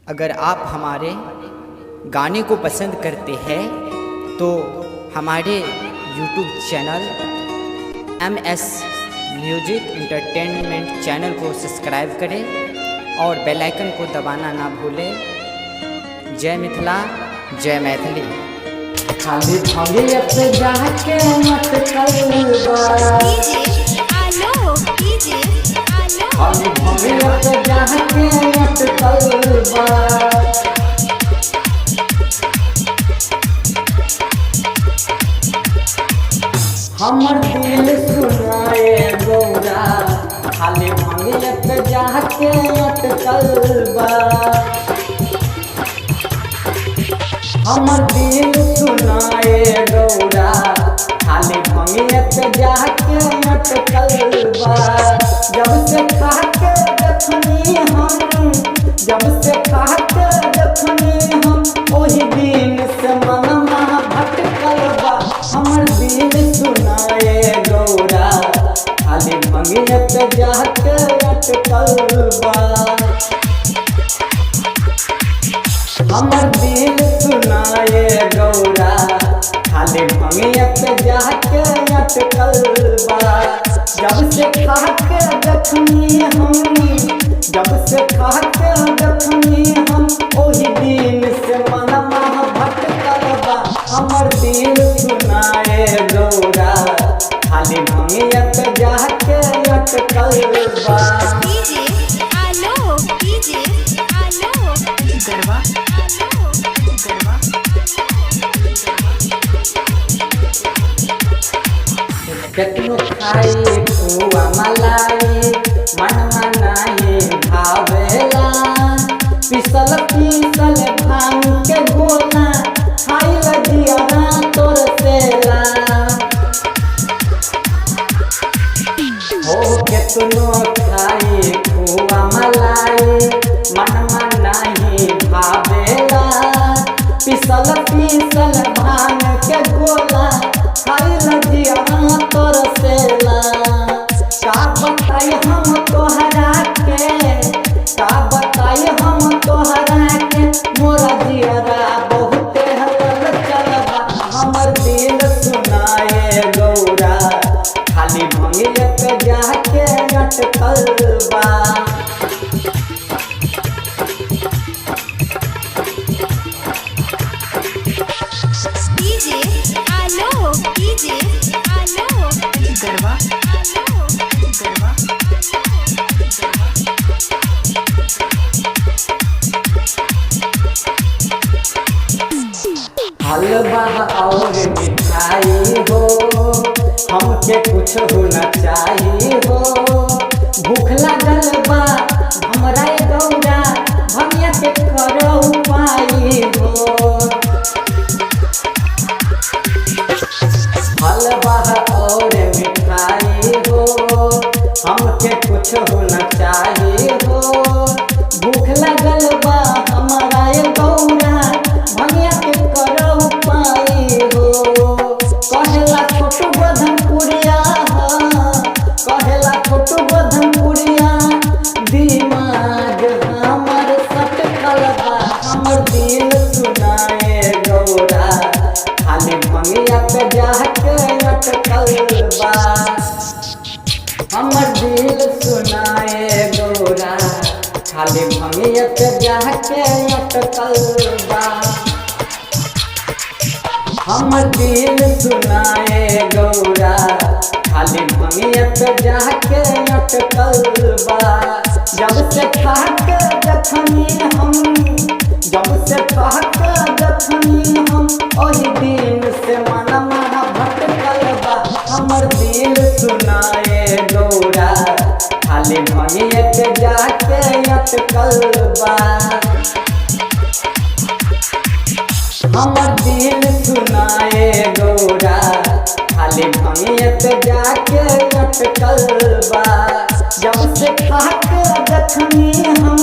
अगर आप हमारे गाने को पसंद करते हैं तो हमारे YouTube channel MS music entertainment channel को सब्सक्राइब करें और बेल आइकन को दबाना ना भूलें। जय मिथिला, जय मैथिली। खाली भंगियत जाके मत कलबा, डीजे आलोक, डीजे आलोक, खाली भंगियत जाके मत कलबा। हमर दिल सुनाए गौरा, खाली भंगियत जाके मत कलबा। हमर दिल सुनाए गौरा, खाली भंगियत जाके अटकल बा। जब से खाके देखनी हम, जब से खाके देखनी हम, ओही दिन से मनमा भटकल बा। हमर दिल सुनाए गौरा, खाली भंगियत जाके अटकल बा। हमर दिल सुनाए गौरा, खाली भंगियत जाके अटकल बा। जब से खाके देखनी हम, जब से खाके देखनी हम, ओही दिन से मनमा भटकल बा। हमर दिल सुनाए गौरा, खाली भंगियत जाके अटकल बा। डीजे आलोक, डीजे आलोक, गरबा, आलोक, गरबा, केतनो खाई खोआ मलाई, मन मनाही भावेला। पिसल पिसल भांग के गोला, खाई लगिया तोर सेला। हो केतनो खाई खोआ मलाई, मन मनाही भावेला। पिसल पिसल भांग के गोला, खाई लगिया तोर सेला। का बताई हम तोहरा के, का बताई हम तोहरा के, मोरा जियरा बहुते हलल चलबा। हमर दिल सुनाए गौरा, खाली भंगियत जाके अटकल बा। डीजे आलोक, डीजे आलोक, गरबा, आलोक, गरबा, हलवा और मिठाई हो, हमके कुछ होना चाहिए हो। भूख लागल बा हमरा ए गौरा, भंगिया के करो उपाय हो। हलवा और मिठाई हो, हमके कुछ होना चाहिए हो। भूख लागल बा हमरा ए गौरा, भंगिया के करो उपाय हो। कहेला छोटू बधन पुरिया, कहेला छोटू बधन पुरिया, दिमाग हमर सटकल बा। हमर दिल सुनाए गौरा, खाली भंगिया पे जाके अटकल बा। हमर दिल सुनाए गौरा, खाली भंगिया पे जाके अटकल बा। हमर दिल सुनाए गौरा, खाली भंगियत जाके अटकल बा। जब से खाके देखनी हम, जब से खाके देखनी हम, ओही दिन से मनमा भटकल बा। हमर दिल सुनाए गौरा, खाली भंगियत जाके अटकल बा। हमर दिल सुनाए गौरा, खाली भंगियत जाके अटकल बा। जब से खाके देखनी हम,